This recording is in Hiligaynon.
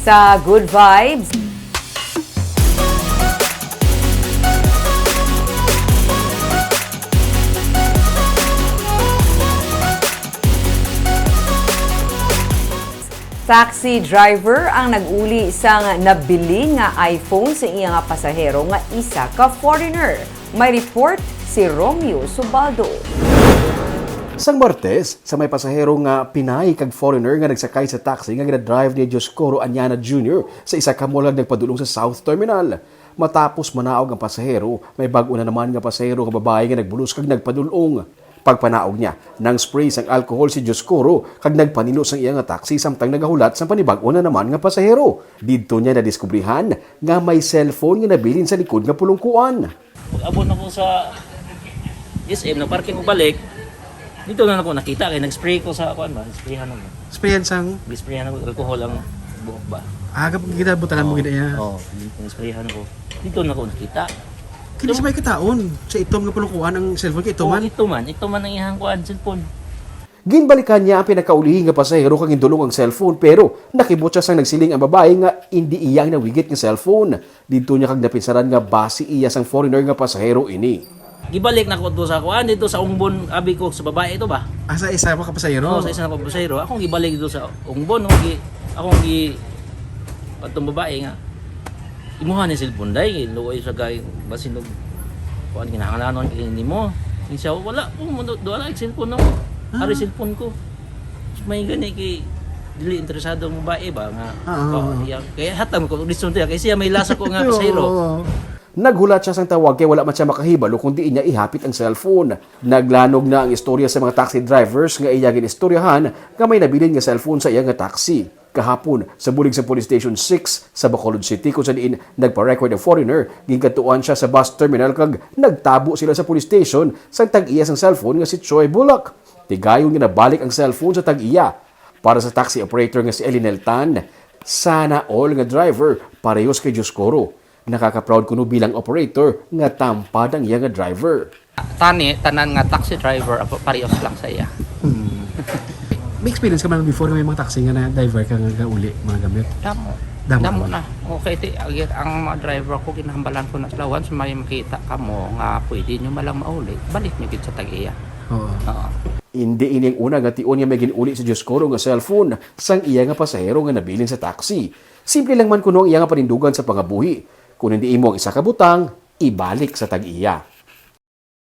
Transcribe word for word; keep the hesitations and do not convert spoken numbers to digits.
Sa Good Vibes. Taxi driver ang nag-uli sang nabilin nga iPhone sa iya nga pasahero nga isa ka foreigner. May report si Romeo Subaldo. Sang Martes, sa may pasahero nga Pinay kag foreigner nga nagsakay sa taxi nga ginadrive ni Dioscoro Añana Junior sa isa ka mall kag nagpadulong sa South Terminal. Matapos manaog ang pasahero, may bag-o na naman nga pasahero nga babayi nga nagbulos kag nagpadulong. Pagpanaog niya, nang spray sang alcohol si Dioscoro kag nagpanilo sang iya nga taxi samtang nagahulat sang panibag-o na naman nga pasahero. Didto niya nadiskubrihan nga may cellphone nga nabilin sa likod nga pulungkuan. Pag abot ako sa S M, nag-parking ko balik, dito na ako nakita kay nag-spray ko sa kuan ba, sprayan ako. Sprayan sang Sprayan ako alcohol ang buhok ba. agap kita butangan mo gid iya. Oh, nag-sprayan ako. Dito na ako nakita. Kini sa may kataon, sa itom nga pulungkuan ang cellphone kay Oh, itoman. Ito man, ito man ang ihang kuan cellphone. Ginbalikan niya ang pinakaulihi nga pasahero kag gindulong ang cellphone, pero nakibot siya sang nagsiling ang babayi nga indi iya ang nawigit nga cellphone. Didto niya kag napinsaran nga basi iya sang foreigner nga pasahero ini. Gibalik na ko to sa kuan dito sa Ungbon, abi ko sa babae ito ba? Asa isa pa ka pasahero? Oo, sa isa na ko pasahero. Akong gibalik dito sa Ungbon, no? Gi, akong gi atong babae nga imuha ni cellphone day, luoy sa gay basin og kuan kinahanglanon kini nimo. Ni siya wala ko mo do wala ang cellphone nako. Ari cellphone ko. May gani kay dili interesado ang babae ba nga Ah, ah, oh, ah. iya, kaya hatag ko gusto niya kay siya may lasa ko nga pasahero. Oo. Naghulat siya sang tawag kay wala man siya makahibalo kung diin niya ihapit ang cellphone. Naglanog na ang istorya sa mga taxi drivers nga iya ginistoryahan nga may nabilin nga cellphone sa iya nga taxi. Kahapon, sa bulig sa Police Station six sa Bacolod City kung sa diin nagpa-record ang foreigner, ginkadtuan siya sa bus terminal kag nagtabo sila sa police station sang tag-iya sang cellphone nga si Choi Bulak. Tigayon nga nabalik ang cellphone sa tag-iya. Para sa taxi operator nga si Elinel Tan, sana all nga driver parehos kay Dioscoro. Nakaka-proud kuno bilang operator nga tampad ang iya nga driver. Tani, tanan nga taxi driver, abo, parehos lang sa iya. Hmm. May experience ka man before nga may mga taxi nga na-divert ka nga gauli mga gamit? Damo. Damo. Damo na. Okay, ti, agi- ang mga driver ko, ginahambalan ko na sila, once may makita ka mo nga pwede nyo malang mauli, balik nyo gid sa tag-iya. Oo. Oo. Indi ini ang una nga tion nga may gin-uli si Dioscoro nga cellphone sang iya nga pasahero nga nabilin sa taxi. Simple lang man kuno ang iya nga panindugan sa pangabuhi. Kung hindi imo ang isa ka butang, ibalik sa tag-iya.